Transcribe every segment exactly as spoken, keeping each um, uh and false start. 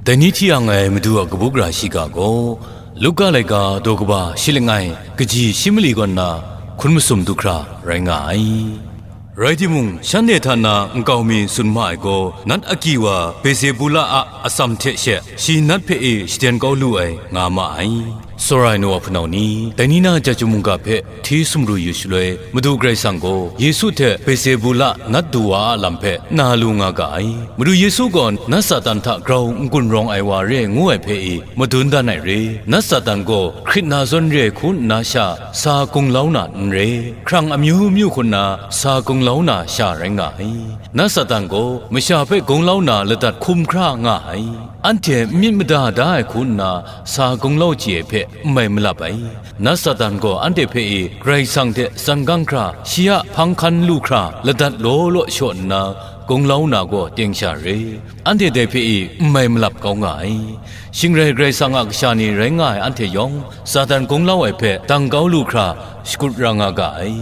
Dai ni hti yang ai Madu a kabu gara shiga gaw, Luka laika daw kaba shi langai, kaji shi mali kaw nna hkun masum du hkra rai nga ai. Rai timung, shanhte hta na nkau mi tsun ma ai gaw, nat akyi wa Bezebula a atsam hte she shi nat hpe e shaden kau lu ai, nga ma ai. Tsawra ai nu a hpunau ni, dai ni na chyum mungga hpe hti sumru yu shaloi, Madu Karai Kasang gaw Yesu hte Bezebula nat du wa a lam hpe na lu nga ga ai. Madu Yesu gaw nat Satan hta grau n-gun rawng ai wa re ai ngu ai hpe e madun dan ai re. Nat Satan gaw hkrit na zawn re ai hku nna sha sa gunglau na n re. Hkrang amyu myu hku nna sa gunglau na sha rai nga ai. Nat Satan gaw masha hpe gunglau na ladat hkum hkra nga ai. Anhte n myit mada da ai hku nna sa gunglau chye ai hpe n mai malap ai. Nat Satan gaw anhte hpe e Karai Kasang hte tsan gang hkra, shi a hpang hkan lu hkra, ladat law law shaw nna, gunglau na gaw teng sha re. Anhte dai hpe e n mai malap kau nga ai. Shing rai Karai Kasang a kasha ni rai nga ai anhte yawng, Satan gunglau ai hpe dang kau lu hkra, shakut ra nga ga ai.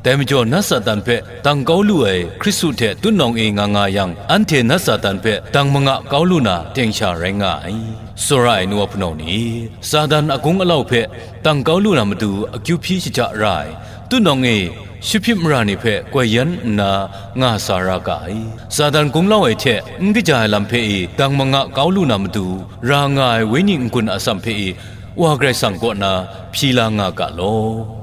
Dai majaw, nat Satan hpe dang kau lu ai Hkristu hte tutnawng e nga nga yang, anhte nat Satan hpe dang manga kau lu na teng sha rai nga ai. Tsawra ai nu a hpunau ni, Satan agung alau hpe dang kau lu na matu akyu hpyi shaja ra ai, tutnawng e shi hpyi mara ni hpe koi yan nna nga sa ra ga ai. Satan gunglau ai hte n kaja ai lam hpe e dang manga kau lu na matu, ra nga ai Wenyi n-gun a atsam hpe e Wa Karai Kasang kaw na hpyi la nga ga law.